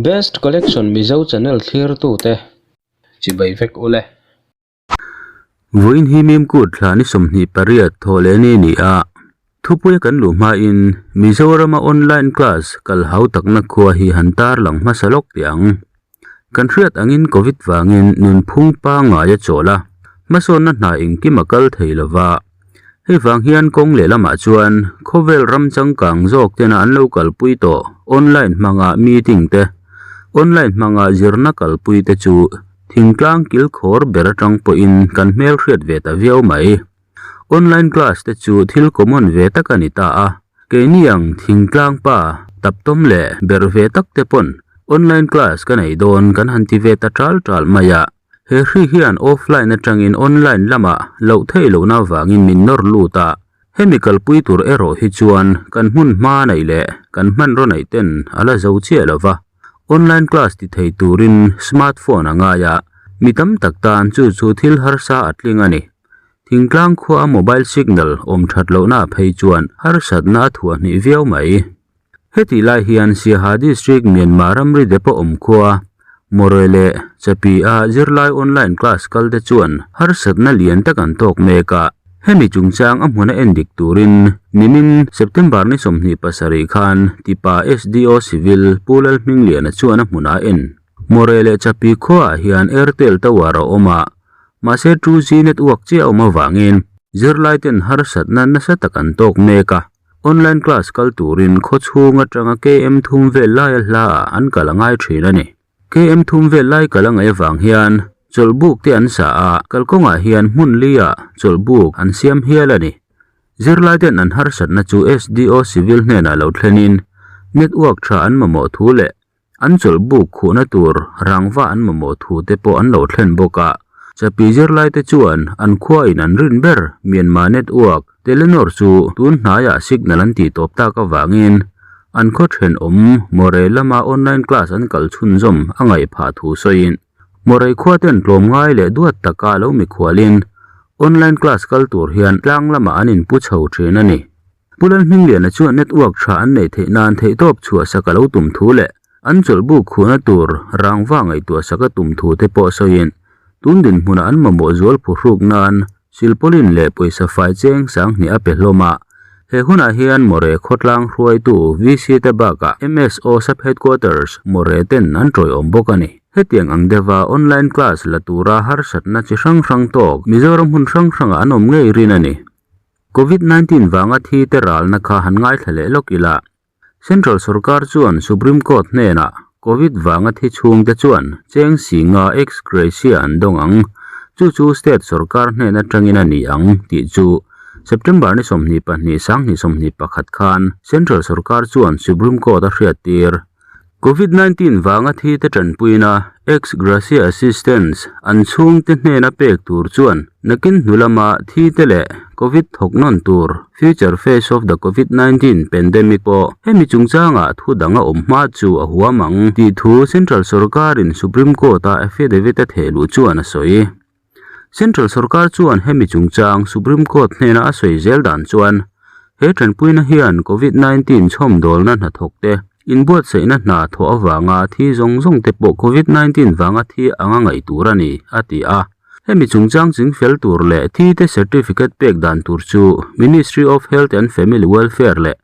Best Collection Mizo channel thlirtute chibai vek ule. Vawiin hi Mimkut thla ni 28 thawh leh ni a ni a, thupuia kan luh hmain Mizorama online class kal hau takna khua hi han tarlang hmasa lawk teh ang. Kan hriat angin Covid vangin nunphung pangngai a chawl a, hmasawnna hna engkim a kal thei lo va. Hei vang hian kawng lehlamah chuan khawvel ram changkang zawk tena an lo kalpui tawh online hmanga meeting te, online hmanga zirna kalpui te chu thingtlang kilkhawr ber atang pawhin kan hmelhriat ve ta viau mai. Online class te chu thil common ve tak a ni ta a, keini ang thingtlang pa taptawm leh berh ve tak te pawn online class ka nei dawn kan han ti ve ta ṭal ṭal mai a, he hri hian offline atangin online lamah loh theih lohna avangin min nawr lut a, hemi kalpui tur erawh hi chuan kan hmun hma neih leh kan hmanraw neih ten a la zo chiah lo va, online class ti thei turin smartphone a ngai a, mi tam tak tan chu chu thil harsa a tling a ni. Thingtlang khua a mobile signal awm that lohna phei chuan harsatna a thuah hnih viau mai. Hetih lai hian Siaha District Myanmar ramri depot awm khua Mawre leh Chapi a zirlai online class kal te chuan harsatna lian tak an tawk mek a. Hemi chungchang a hmuna en dik turin nimin September ni 27 khan Tipa SDO Civil Pu Lalhmingliana chuan a hmunah a en. Mawre leh Chapi khuaah hian Airtel tower a awm a. Mahse 2G network chiah a awm avangin zirlai ten harsatna nasa tak an tawk mek a, online class kal turin khaw chhung atanga KM thum vel laia hla ah an kal a ngai thin a ni. KM thum vel lai kal a ngaih avang hian chawlhbuk te an sa a, kalkawngah hian hmun li ah chawlhbuk an siam hial a ni. Zirlai ten an harsatna chu SDO Civil hnenah lo thlenin network tha an mamawh thu leh An chawlhbuk khuhna tur rangva an mamawh thu te pawh an lo thlen bawk a. Chapi zirlai te chuan an khua in an rin ber Myanmar network Telenor chu tun hnaiah signal an tih tawp tak avangin an khaw thenawm Moreh lama online class an kal chhunzawm a ngaih phah thu sawiin Moreh khua ten tlawmngai leh duat taka lo mikhualin online class kal tur hian tlang lamah an inpu chho thin a ni. Pu Lalhmingliana chuan network tha an neih theih nan theihtawp chhuahsak a lo tum thu leh an chawlhbuk khuhna tur rangva ngaihtuahsak a tum thu te pawh sawiin tun dinhmunah an mamawh zual phuhruk nan silpawlin leh pawisa fai cheng sanghnih a pe hlawm a. He hunah hian Mawre khawtlang hruaitu VC te bakah MSO Sub Headquarters Mawre ten an tawiawm bawk a ni. Hetiang ang deuha online class la tura harsatna chi hrang hrang tawk Mizoram hmun hrang hrangah an awm ngei rin a ni. Covid 19 vanga thi te ralna kha han ngaithla leh lawk ila, Central sorkar chuan Supreme Court hnenah Covid vanga thi chhungte chuan cheng singa ex gratia an dawng ang, chu chu state sorkar hnen atangin a ni ang tih chu September ni 22 2021 khan Central sorkar chuan Supreme Court a hriattir. Covid 19 vanga thi te tanpuina ex gratia assistance an chhungte hnena pek tur chuan nakin hnu lama thi te leh Covid thawk nawn tur future phase of the Covid 19 pandemic pawh hemi chungchangah thu dang a awm hma chu a huam ang tih thu Central sorkarin Supreme Court a affidavit a theh luh chuan a sawi. Central sorkar chuan hemi chungchang Supreme Court hnena a sawi zel dan chuan he tanpuina hian Covid 19 chhawmdawlna hnathawk te inbuatsaihna hna thawh avanga thi zawng zawng te pawh Covid 19 vanga thi anga ngaih tur a ni, a ti a. Hemi chungchang chingfel tur leh thi te certificate pek dan tur chu Ministry of Health and Family Welfare leh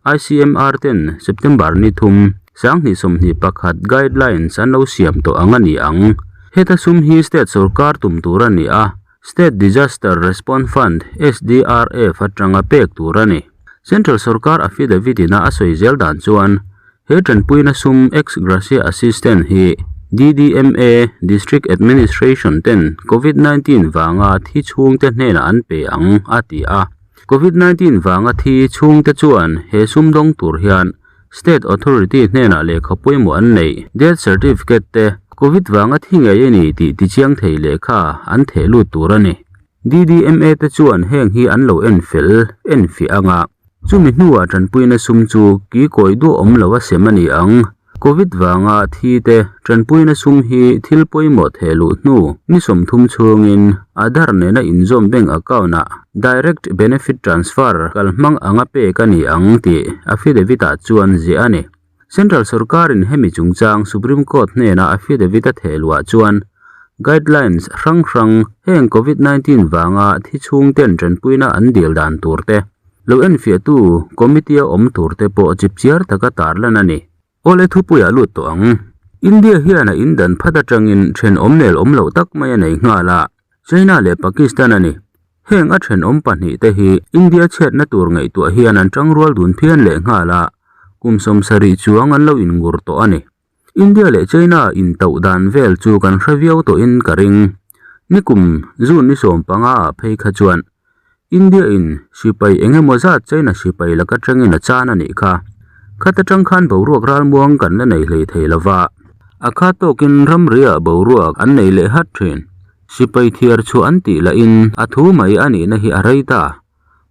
ICMR ten September ni thum, 2021 guidelines an lo siam tawh ang a ni ang. Heta sum hi state sorkar tum tur a ni a, State Disaster Response Fund, SDRF, atanga pek tur a ni. Central sorkar affidavit ina a sawi zel dan chuan he tanpuina sum ex gratia assistance hi DDMA, District Administration, ten Covid 19 vanga thi chhungte hnenah an pe ang, a ti a. Covid 19 vanga thi chhungte chuan he sumdawng tur hian State Authority hnenah lehkha pawimawh an neih death certificate te Covid vanga thi ngei a ni tih tichiang thei lehkha an theh lut tur a ni. DDMA te chuan heng hi an lo en fel en fiah anga chumi hnuah tanpuina sum chu ki kawi duah awm lo a sem a ni ang. Covid vanga thi te tanpuina sum hi thil pawimawh theh luh hnu ni 30 chhungin Aadhaar nena inzawm bank account ah direct benefit transfer kalhmang anga pek a ni ang tih affidavit ah chuan ziah a ni. Central sorkarin hemi chungchang Supreme Court hnena affidavit a theh luah chuan guidelines hrang hrang heng Covid 19 vanga thi chhungten tanpuina an dil dan tur te, lo enfiahtu committee a awm tur te pawh chipchiar taka tarlan a ni. Awle thupuiah lut tawh ang. India hian a indan phat atangin thenawm nel awm loh tak mai a nei nghal a, China leh Pakistan a ni. Heng a thenawm pahnihte hi India chhiatna tur ngaihtuah hian an tangrual dun phian leh nghal a, kum 70 chuang an lo inngur tawh a ni. India leh China intauh dan vel chu kan hre viau tawhin ka ring. Nikum June ni 15 ah phei kha chuan India in sipai eng emaw zat China sipai laka tangin a chan a nih kha. Khat atang khan boruak ralmuang kan la nei hlei thei lova, a khat tawkin ramriah boruak an nei leh hat thin. Sipai thiar chhuah an tih lahin a thu mai a nihna hi a rei ta.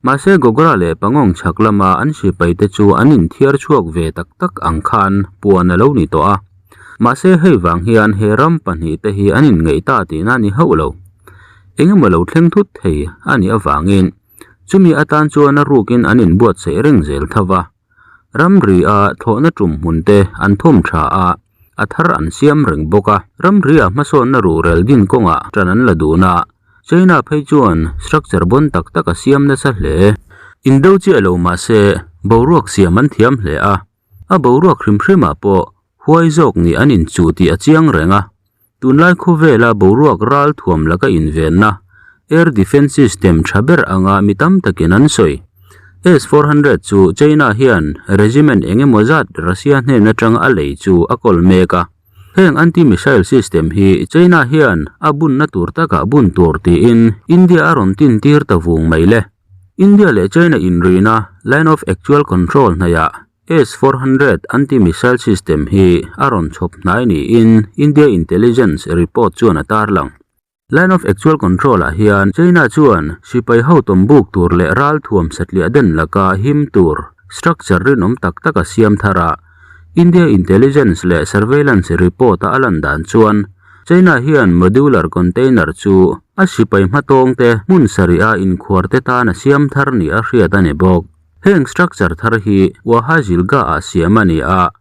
Mahse Gogra leh Pangong chhak lama an sipai te chu an inthiar chhuak ve tak tak ang khan puan a lo ni tawh a. Mahse hei vang hian he ram pahnihte hi an inngeih ta tihna a ni hauh lo. Engemaw lo thleng thut thei a nih avangin chumi atan chuan a rukin an inbuatsaih reng zel tho va. Ramri a thlawhna tum hmun te an thawm tha a, a thar an siam reng bawk a. Ramri a hmasawnna ruhrel din kawngah tan an la dun a, China phei chuan structure bawn tak tak a siam nasa hle. Indo chiah lo mahse boruak siam an thiam hle a. A boruak hrim hrimah pawh huai zawk nih an inchuh tih a chiang reng a, tunlai khawvela boruak ral thuam laka invenna air defence system tha ber anga mi tam takin an sawi. S 400 chu China hian regiment eng emaw zat Russia hnen atanga a lei chu a kawl mek a, heng anti-missile system hi China hian a bunna tur takah bun tur tiin India a rawn tintir ta vung mai le. India leh China inrina Line of Actual Control hnaihah S 400 anti-missile system hi a rawn chhawp hnai niin India Intelligence report chuan a tarlang. Line of Actual Control-ah hian China chuan sipai ho tawm buk tur leh ral thuam satliah den laka him tur structure rinawm tak tak a siam thar a. India Intelligence leh Surveillance report-a a lan dan chuan China hian modular container chu a sipai hmatawng te hmun sarih a inkhuar te tan a siam thar ni a hriat a ni bawk. Heng structure thar hi Waha Zilga ah siam a ni a,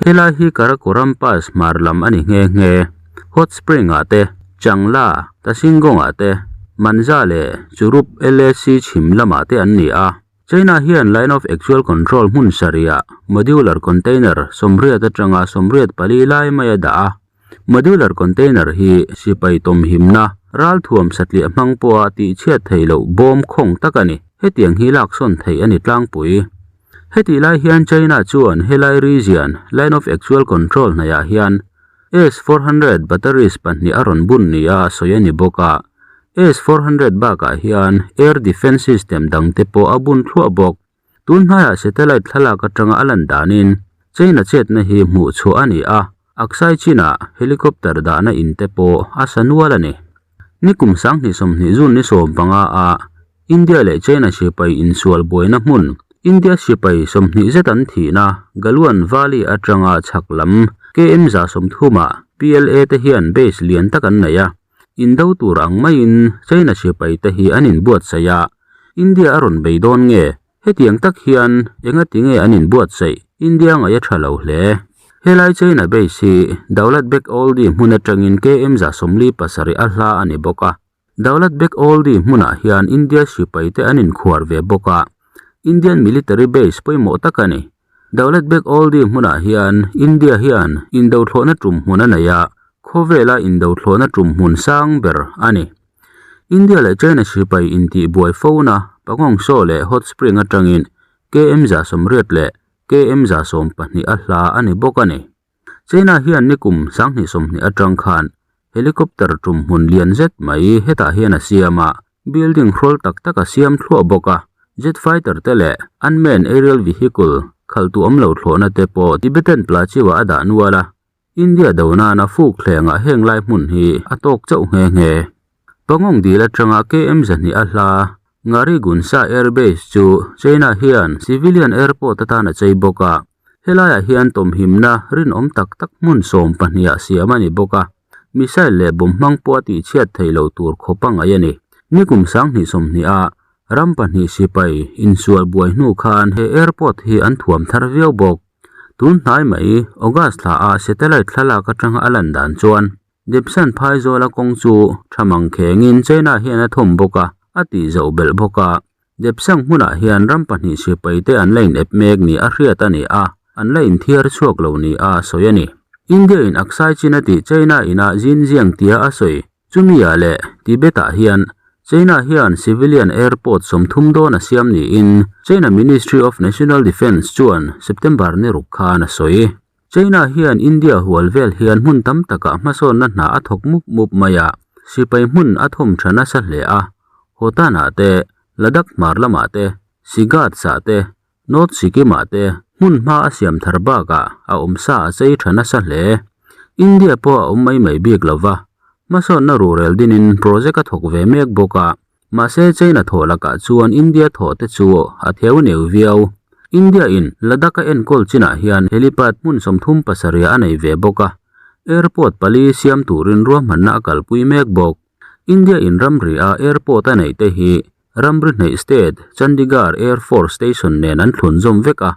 helai hi Karakoram Pass hmar lam a ni nghe nghe. Hot Spring ah te, Changla, Tasingong ah te, Manza leh Churup LAC chhim lamah te an ni a. China hian Line of Actual Control hmun sarih ah modular container 80 atanga 84 lai mai a dah a. Modular container hi sipai tawmhimna ralthuam satliah hmang pawha tihchhiat theih loh bawm khawng tak a ni. Hetiang hi laksawn theih a ni tlangpui. Hetih lai hian China chuan helai region, Line of Actual Control hnaihah hian S 400 batteries pahnih a rawn bun nia sawi a ni bawk a. S 400 bakah hian air defence system dangte pawh a bun thluah bawk. Tun hnaiah satellite thlalak atanga a lan danin China chetna hi hmuh chhuah a ni a, Aksai Chin-ah helicopter dahna in te pawh a sa nual a ni. Nikum 2020 June ni 15 ah India leh China sipai insual buaina hmun, India sipai 20 zet an thihna Galwan Valley atanga chhak lam KM 130 ah PLA te hian base lian tak an nei a, indo tur ang maiin China sipai te hi an inbuatsaih a, India a rawn bei dawn nge? Hetiang tak hian enga tinge an inbuatsaih? India ngaih a tha lo hle. Helai China base hi Daulat Beg Oldi hmun atangin KM 47 a hla a ni bawk a. Daulat Beg Oldi hmunah hian India sipai te an inkhuar ve bawk a. Indian military base pawimawh tak a ni. Daulat Beg Oldi hmunah hian India hian indothlawhna tum hmun a nei a, khawvela indothlawhna tum hmun sang ber a ni. India leh China sipai intih buai fona Pangong Tso leh Hot Spring atangin KM 80 leh KM 12 a hla a ni bawk a ni. China hian nikum 2020 atang khan helicopter tum hmun lian zet mai hetah hian a siam a, building hrawl tak tak a siam thluah bawk a. Jet fighter te leh unmanned aerial vehicle khalh tu awm lo thlawhna te pawh Tibetan Plateau ah a dah nual a. India do nana fuk thlengah heng lai hmun hi a tawk chauh nghe nghe. Pangong dil atanga KM 200 a hla Ngari Gunsa Air Base chu China hian civilian airport atan a chei bawk a, helaiah hian tawmhimna rinawm tak tak hmun 12 ah siam a ni bawk a, missile leh bomb hmang pawh a tihchhiat theih loh tur khawp a ngaih a ni. Nikum 2020 ah ram pahnih sipai insual buai hnu khan he airport hi an thuam thar viau bawk. Tun hnai mai August thla ah satellite thlalak atanga a lan dan chuan Depsan phaizawla kawng chu tha mang khengin China hian a thawm bawk a, a tih zoh belh bawk a. Depsang hmunah hian ram pahnih sipai te an la in ep mek ni a hriat a ni a, an la inthiar chhuak lo ni a sawi a ni. India in Aksai Chin a tih China inah Xinjiang tia a sawi Chumi ah leh Tibet ah hian China hian civilian airport 30 dawn a siam niin China Ministry of National Defence chuan September ni ruk khan a sawi. China hian India hual vel hian hmun tam takah hmasawnna hna a thawk mup mup mai a, sipai hmun a thawm tha nasa hle a, Hotan ah te, Ladakh hmar lamah te, Sigat ah te, North Sikkim ah te hmun hma a siam thar bakah a awm sa a chei tha nasa hle. India pawh a awm mai mai bik lo va, hmasawnna rurel dinin project a thawk ve mek bawk a, mahse China thawh lakah chuan India thawh te chu a theu neu viau. India in Ladakh a enkawl chinah hian helipad hmun 37 a nei ve bawk a, airport pali siam turin ruahmanna a kalpui mek bawk. India in ramri a airport a neih te hi Ramri hnaih state Chandigarh Air Force Station nen an thlunzawm vek a,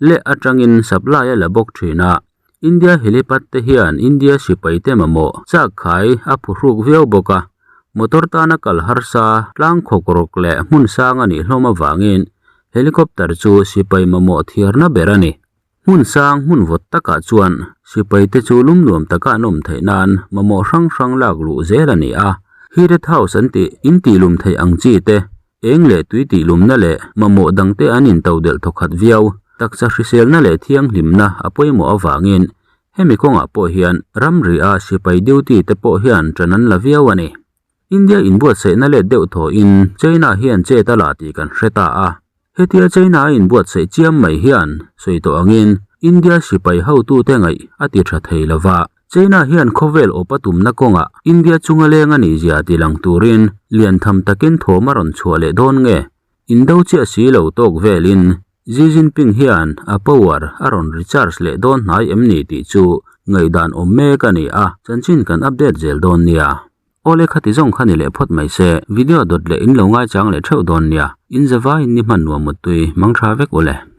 leh atangin supply a la bawk thin a. India helipad te hian India sipai te mamawh chak khai a phuhruk viau bawk a, motor tana kal harsa tlang khawk rawk leh hmun sang a nih hlawm avangin helicopter chu sipai mamawh thiarna ber a ni. Hmun sang hmun vawt takah chuan sipai te chu lum nuam taka an awm theih nan mamawh hrang hrang lak luh zel a ni a. Heated house an tih in tih lum theih ang chi te, eng leh tui tih lumna leh mamawh dang te an in to delh thawkhat viau. Taksa hriselna leh thianghlimna a pawimawh avangin hemi kawngah pawh hian ramri a sipai duty te pawh hian ṭan an la viau a ni. India inbuatsaihna let deuh thawhin China hian chet a la tih kan hre ta a. Hetia China a inbuatsaih chiam mai hian sawi tawh angin India sipai hotute ngaih a ti tha thei lo va. China hian khawvel awp a tumna kawngah India chunga leng a nih zia ti lang turin lian tham takin thawm a rawn chhuah leh dawn nge? Indo chiah si lo tawk velin Xi Jinping hian a power a rawn recharge leh dawn hnai em ni tih chu ngaihdan awm mek a ni a, chanchin kan update zel dawn nia. Awle khati zawng kha ni leh phawt mai se, video dawt leh in lo ngaichang leh theuh dawn nia, in zavaiin ni hman nuam muttui, mangtha vek ule.